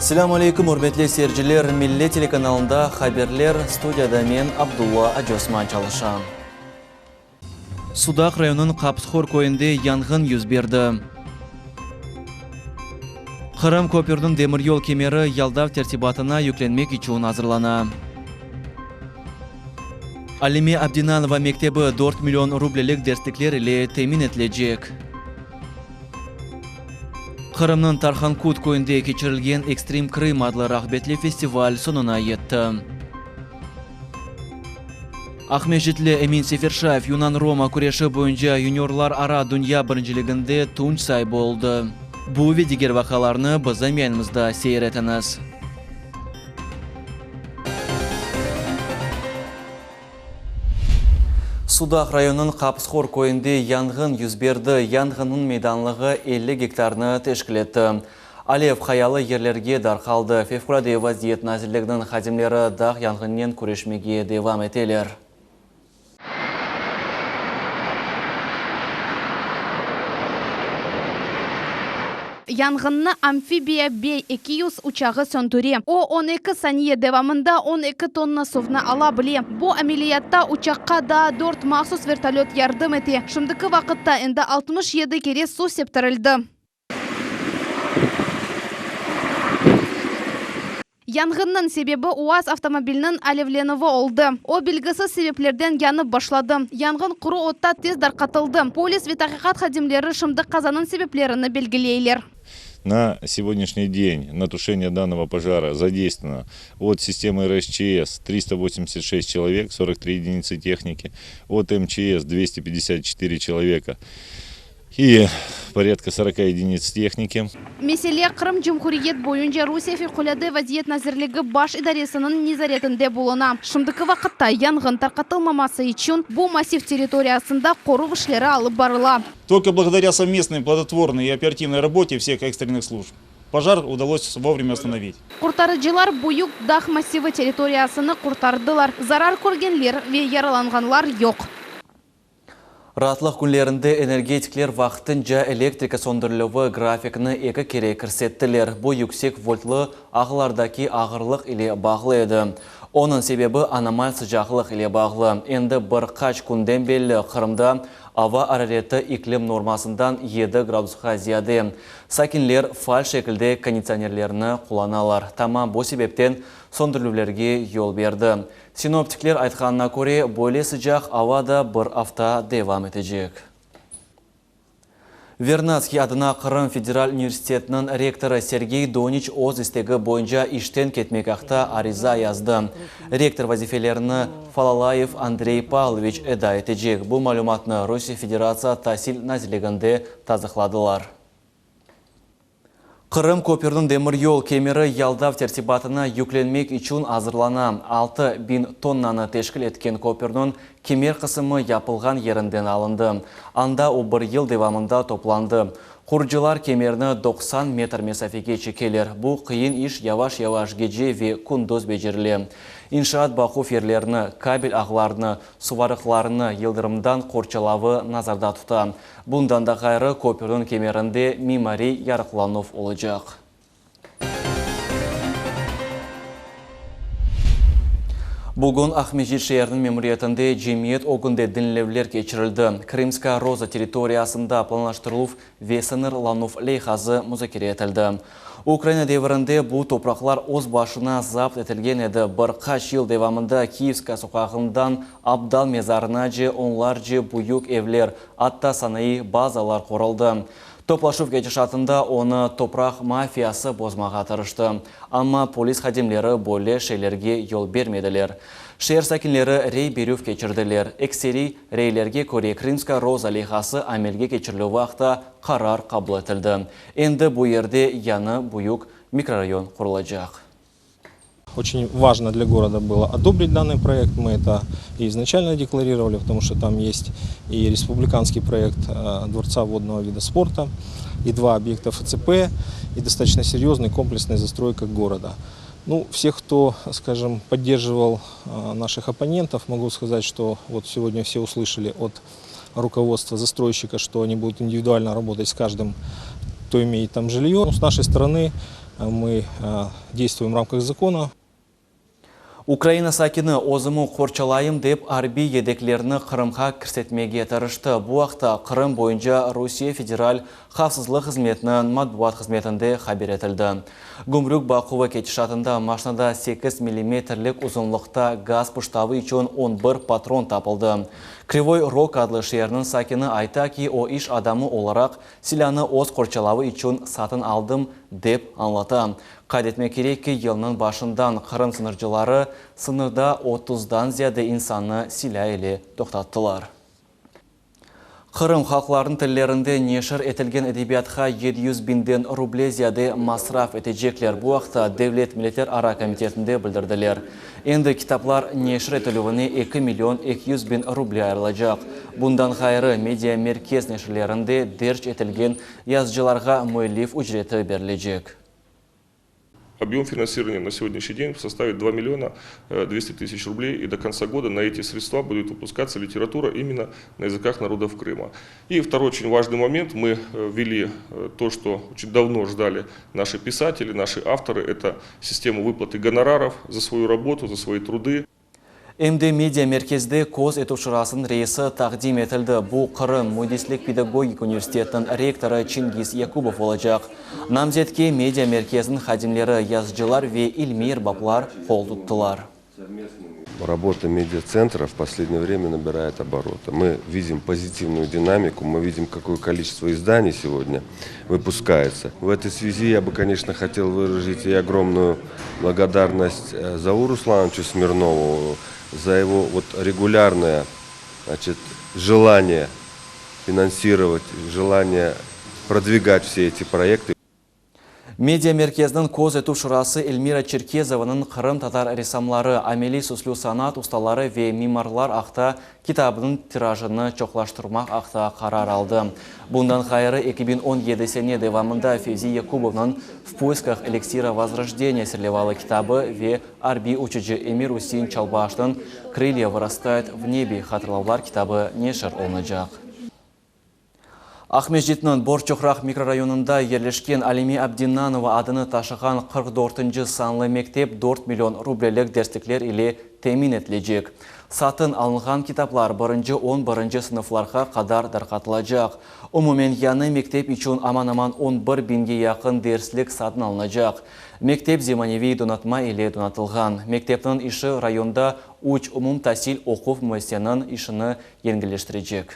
Selâm aleyküm, ürmetli seyirciler! Millet telekanalında haberler, studiyada men, Abdulla Acıosman çalışam. Sudaq rayonınıñ Qapıshor köyünde yanğın 1berdi. Qırım köpürniñ demiryol kemeri yaldav tertibatına yüklenmek içün azırlana. Alime Abdinanova mektebi 4 million rublelik derslikler ile temin etilecek. Qırımnıñ Tarhankut köyünde keçirilgen Ekstrim Krım adlı rağbetli festival soñuna yetti. Aqmescitli Emin Seferşayev yunan-roma küreşi boyunca yuniorlar ara dünya birinciliginde tunç saibi oldı. Bu ve diger vaqialarnı bizim yayınımızda seyir etiñiz. Sudaq rayonınıñ Qapıshor köyünde yanğın 1berdi. Yanğınnıñ meydanlığı 50 gektarnı teşkil etti. Alev qayalı yerlerge darqaldı. Fevqulâde vaziyet nazirliginiñ hadimleri dağ yanğınınen küreşmege devam eteler. Yanğınnı amfibiya B 200 uçağı söndüre. O, 12 saniye devamında 12 tonna suvnı ala bile. Bu ameliyatta uçaqqa daa dört mahsus vertolöt yardım ete. Şimdiki vaqıtta endi 67 kere suv septirildi. Yanğınnıñ sebebi UAZ avtomobiliniñ alevlenüvi oldı. O, belgisiz sebeplerden yanıp başladı. Yanğın quru otta tez darqatıldı. Polis ve taqiqat hadimleri şimdi qazanıñ sebeplerini belgileyler. На сегодняшний день на тушение данного пожара задействовано от системы РСЧС 386 человек, 43 единицы техники, от МЧС 254 человека и порядка 40 единиц техники. Mesele Qırım Cumhuriyet boyunca Rusiye Fevqulâde vaziyet nazirligi Baş idaresiniñ nezaretinde buluna. Şimdiki vaqıtta yanğın tarqatılmaması içün bu massiv territoriyasında qoruv işleri alıp barıla. Только благодаря совместной плодотворной и оперативной работе всех экстренных служб пожар удалось вовремя остановить. Qurtarıcılar büyük dağ massivi territoriyasını qurtardılar. Zarar körgenler ve yaralanğanlar yoq. Raatlıq künlerinde energetikler vaqtınca elektrika söndürilüvi grafikini eki kere kirsettiler. Bu yüksek voltlı ağlardaki ağırlıq ile bağlı edi. Onıñ sebebi anomal sıcaqlıq ile bağlı. Endi bir qaç künden berli Qırımda ava arareti iklim normasından 7 gradusqa ziyade. Sakinler faal şekilde konditsionerlerni qullanalar. Tamam bu sebepten söndürilüvlerge yol berdi. Sinoptikler aytqanına köre, böyle sıcaq ava da bir afta devam etecek. Vernadskiy adına Qırım federal universitetiniñ rektorı Sergey Doniç öz istegi boyunca işten ketmek aqta ariza yazdı. Rektor vazifelerini Falalayev Andrey Pavloviç eda etecek. Bu malümatnı Rusiye Federatsiya tasil nazirliginde tasdıqladılar. Qırım köpürniñ demiryol kemeri yaldav tertibatına yüklenmek içün azırlana. 6000 tonnanı teşkil etken köpürniñ kemer qısımı yapılğan yerinden alındı. Anda o bir yıl devamında toplandı. Qurucılar kemerni 90 metr mesafege çekeler. Bu qıyın iş yavaş-yavaş gece ve kündüz becerile. İnşaat baquv yerlerini, kabel ağlarını, suvarıqlarını yıldırımdan qorçalavı nazarda tuta. Bundan da ğayrı, köpürniñ kemerinde mimariy yarıqlanuv olacaq. Bugün Aqmescit şeeriniñ memuriyetinde cemiyet ögünde diñlevler keçirildi. Krımskaya roza territoriyasında planlaştırıluv ve sıñırlanuv leyhası muzakere etildi. Ukraina devirinde bu topraqlar öz başına zapt etilgen edi. Bir qaç yıl devamında Kiyevskaya soqağından Abdal mezarınace onlarce büyük evler, atta sanayı bazalar quruldı. Toplaşuv ketişatında onı topraq mafiyası bozmağa tırıştı. Amma polis hadimleri böyle şeylerge yol bermediler. Şeer sakinleri rey berüv keçirdiler. Ekseriy reylerge köre Krımskaya roza leyhası amelge keçirilüvi aqta qarar qabul etildi. Endi bu yerde yañı büyük mikrorayon qurulacaq. Очень важно для города было одобрить данный проект. Мы это и изначально декларировали, потому что там есть и республиканский проект Дворца водного вида спорта, и два объекта ФЦП, и достаточно серьезный комплексная застройка города. Ну, всех, кто, скажем, поддерживал наших оппонентов, могу сказать, что вот сегодня все услышали от руководства застройщика, что они будут индивидуально работать с каждым. кто имеет там жилье. Ну, с нашей стороны мы действуем в рамках закона. Ukraina sakini özümi qorçalayım dep arbiy yedeklerni Qırımğa kirsetmege tırıştı. Bu aqta Qırım boyunca Rusiye Federal havfsızlıq hızmetiniñ matbuat hızmetinde haber etildi. Gümrük baquvı ketişatında maşnada sekiz millimetrlik uzunlıqta gaz pıştavı içün on bir patron tapıldı. Krivoy Rog adlı şeerniñ sakini ayta ki, o iş adamı olaraq silânı öz qorçalavı içün satın aldım, dep añlata. Qayd etmek kerek ki, yılnıñ başından Qırım sıñırcıları sıñırda otuzdan ziyade insannı silâ ile toqtattılar. Qırım halqlarınıñ tillerinde neşir etilgen edebiyatqa 700 biñden ruble ziyade masraf etecekler. Bu aqta Devlet milletlerara komitetinde bildirdiler. Endi kitaplar neşir etilüvine 2 million 200 biñ ruble ayırılacaq. Bundan ğayrı, media-merkez neşirlerinde derc etilgen yazıcılarğa müellif ücreti berilecek. Объем финансирования на сегодняшний день составит 2 миллиона 200 тысяч рублей, и до конца года на эти средства будет выпускаться литература именно на языках народов Крыма. И второй очень важный момент, мы ввели то, что очень давно ждали наши писатели, наши авторы, это систему выплаты гонораров за свою работу, за свои труды. Em de media merkezde Köz etüv şurasınıñ reisi taqdim etildi. Bu Qırım müendislik pedagogik universitetiniñ rektorı Çingiz Yakubov olacaq. Namzetke media merkeziniñ hadimleri, yazıcılar ve ilmiy erbaplar qol tuttılar. Работа медиацентра в последнее время набирает обороты. Мы видим позитивную динамику, мы видим, какое количество изданий сегодня выпускается. В этой связи я бы, конечно, хотел выразить и огромную благодарность Зауру Руслановичу Смирнову за его вот регулярное, значит, желание финансировать, желание продвигать все эти проекты. Media merkeziniñ Köz etüv şurası Elmira Çerkezovanıñ Qırımtatar ressamları, ameliy süslü sanat ustaları ve mimarlar aqta kitabınıñ tirajını çoqlaştırmaq aqta qarar aldı. Bundan ğayrı, 2017 sene devamında Fevzi Yakubovnıñ V poисках эликсира возрождения serlevalı kitabı ve arbiy uçucı Emir-Usein Çalbaşnıñ Крылья вырастают в небе hatırlavlar kitabı neşir olunacaq. Aqmescitniñ Borçoqraq mikrorayonında yerleşken Alime Abdennanova adını taşığan 44-nci sanlı mektep 4 million rublelik derslikler ile temin etilecek. Satın alınğan kitaplar birinci, on birinci sınıflarğa qadar darqatılacaq. Umumen yañı mektep içün aman-aman 11 biñge yaqın derslik satın alınacaq. Mektep zemaneviy donatma ile donatılğan. Mektepniñ işi rayonda üç umumtasil oquv müessiseniñ işini yengilleştirecek.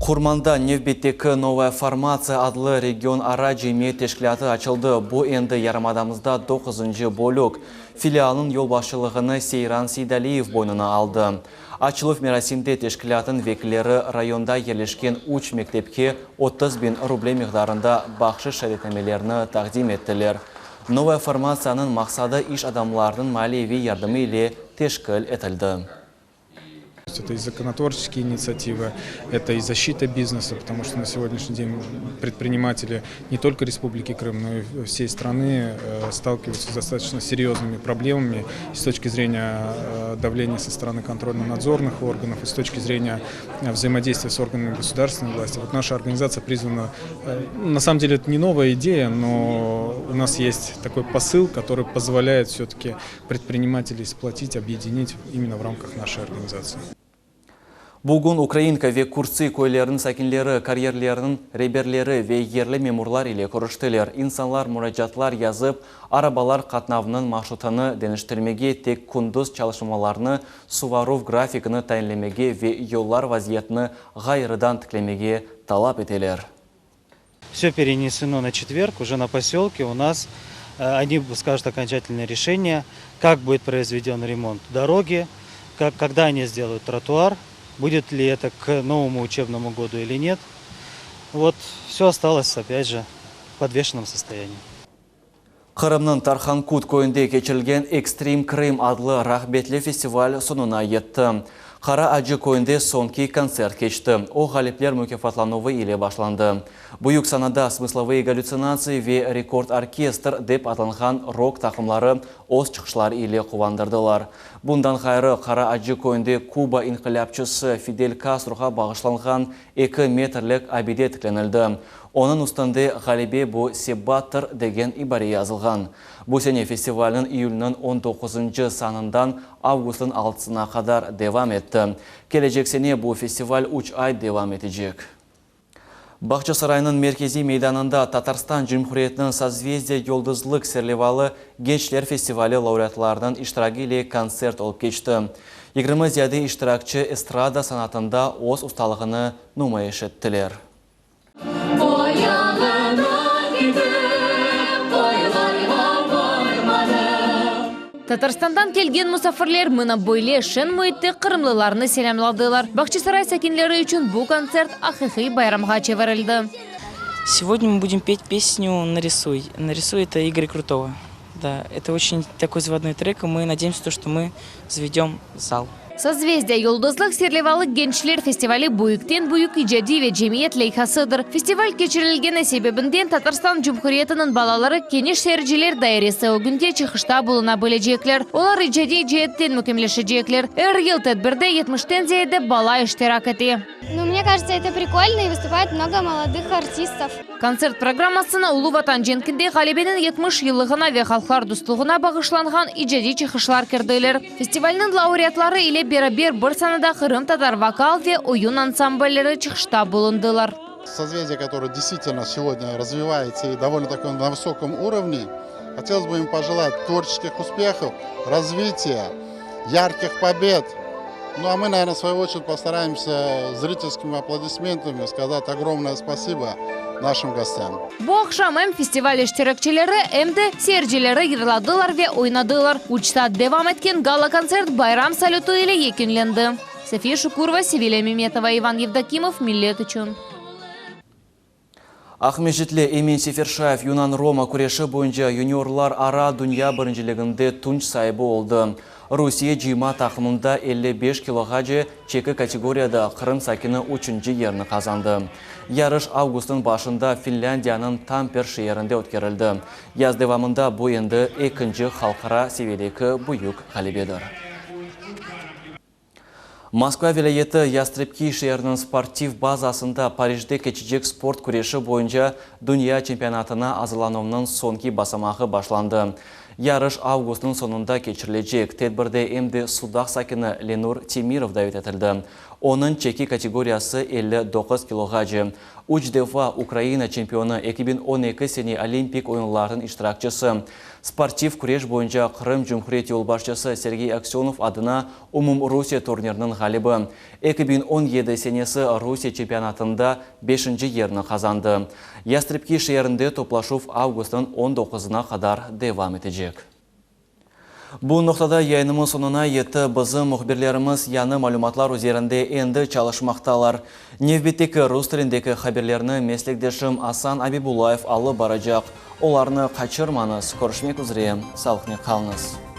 Qurmanda nevbetteki Novaya formatsiya adlı regionara cemiyet teşkilâtı açıldı. Bu endi yarımadamızda doquzıncı bölük. Filialnıñ yolbaşçılığını Seyran Seydaliyev boynuna aldı. Açıluv merasimde teşkilâtnıñ vekilleri rayonda yerleşken üç mektepke 30 biñ ruble miqdarında bahşış şeadetnamelerini taqdim ettiler. Novaya formatsiyanıñ maqsadı iş adamlarınıñ maliyeviy yardımı ile teşkil etildi. Это и законотворческие инициативы, это и защита бизнеса, потому что на сегодняшний день предприниматели не только Республики Крым, но и всей страны сталкиваются с достаточно серьезными проблемами и с точки зрения давления со стороны контрольно-надзорных органов, и с точки зрения взаимодействия с органами государственной власти. Вот наша организация призвана, на самом деле это не новая идея, но у нас есть такой посыл, который позволяет все-таки предпринимателей сплотить, объединить именно в рамках нашей организации. Bugün Ukrainka ve Kurtsı köyleriniñ sakinleri, karyerleriniñ reberleri ve yerli memurlar ile körüştiler. İnsanlar muracaatlar yazıp, arabalar qatnavınıñ marşrutını deñiştirmege, tek kündüz çalışmalarını, suvaruv grafikini tayinlemege ve yollar vaziyetini ğayrıdan tiklemege talap eteler. Все перенесено на четверг, уже на поселке у нас они скажут окончательное решение, как будет произведен ремонт дороги, как, когда они сделают тротуар, будет ли это к новому учебному году или нет. Вот все осталось опять же в подвешенном состоянии. Qırımnıñ Tarhankut köyünde keçirilgen Ekstrim Krım adlı rağbetli festival soñuna yetti. Qara Acı köyünde soñki kontsert keçti. O, ğalipler mukâfatlanuvı ile başlandı. Büyük sanada Smıslovые gallütsinatsiyi ve Rekord orkestr dep adlanğan rok taqımları. öz çıqışları ile quvandırdılar. Bundan ğayrı, Qara Acı köyünde Kuba inqilâpçısı Fidel Kastroğa bağışlanğan eki metrlik abide tiklenildi. Onıñ üstünde Ğalebe bu sebattır degen ibare yazılğan. Bu sene festivalniñ iyülniñ on doquzıncı sanından avgustnıñ altısına qadar devam etti. Kelecek sene bu festival üç ay devam etecek. Bağçasaraynıñ merkeziy meydanında Tatarstan Cumhuriyetiniñ Sozvezdiye yıldızlık serlevalı gençler festivali laureatlarınıñ iştiragi ile kontsert olıp keçti. 20 ziyade iştirakçi estrada sanatında öz ustalığını numayış ettiler. Tatarstandan kelgen musafirler mına böyle şeñ müitte qırımlılarnı selâmladılar. Bağçasaray sakinleri içün bu kontsert aqiqiy bayramğa çevirildi. Сегодня мы будем петь песню Нарисуй. Нарисуй это Игоря Крутого. Да, это очень такой заводной трек, и мы надеемся, то, что мы заведем зал. Sozvezdiye yıldızlıq serlevalı gençler festivali büyükten-büyük icadiy ve cemiyet leyhasıdır. Festival keçirilgeni sebebinden Tatarstan Cumhuriyetiniñ balaları keniş seyirciler dairesi ögünde çıqışta buluna bilecekler. Olar icadiy ceetten mükemleşecekler. Er yıl tedbirde yetmişten ziyade bala iştirak ete. Nu, mne кажется, это прикольно, и выступает много молодых артистов. Kontsert programmasına Ulu Vatan cenkinde ğalebeniñ 70 yıllığına ve halqlar dostluğına bağışlanğan icadiy çıqışlar kirdiler. Festivalniñ laureatları ile beraber bir sanada qırımtatar vokal ve oyun ansamblleri çıqışta bulundılar. Sozvezdiye, которое действительно сегодня развивается и довольно-таки на высоком уровне, хотелось бы им пожелать творческих успехов, развития, ярких побед. Ну а мы, наверное, в свою очередь постараемся зрительскими аплодисментами сказать огромное спасибо нашим гостям. Bu aqşam em festival iştirakçileri, em de seyircileri yırladılar ve oynadılar. Üç saat devam etken gala-kontsert bayram salütı ile yekünlendi. Safiye Şukurova, Sevilâ Memetova, İvan Yevdokimov, Millet içün. Aqmescitli Emin Seferşayev yunan-roma küreşi boyunca yuniorlar ara dünya birinciliginde tunç saibi oldı. Rusiye cıyma taqımında 55 kiloğace çeki kategoriyada Qırım sakini üçünci yerni qazandı. Yarış avgustnıñ başında Finlândiyanıñ Tamper şeerinde ötkerildi. Yaz devamında bu endi ekinci halqara seviyedeki büyük ğalebedir. Moskva vilâyeti Yastrebki şeeriniñ sportiv bazasında Parijde keçecek sport küreşi boyunca dünya çempionatına azırlanuvnıñ soñki basamağı başlandı. Yarış avgustnıñ soñunda keçirilecek. Tedbirde em de Sudaq sakini Lenur Temirov davet etildi. Onıñ çeki kategoriyası 59 kiloğace. Üç defa Ukraina çempionı, 2012 sene Olimpik oyunlarınıñ iştirakçisi, sportiv küreş boyunca Qırım Cumhuriyet yolbaşçısı Sergey Aksönov adına Umumrusiye turniriniñ ğalibi, 2017 senesi Rusiye çempionatında beşinci yerni qazandı. Yastrebki şeerinde toplaşuv avgustnıñ on doquzına qadar devam etecek. Bu noqtada yayınımız soñuna yetti. Bizim mühbirlerimiz yañı malümatlar üzerinde endi çalışmaqtalar. Nevbetteki rus tilindeki haberlerni meslekdeşim Asan Abibullayev alıp baracaq. Olarnı qaçırmañız. Körüşmek üzre. Sağlıqnen qalıñız.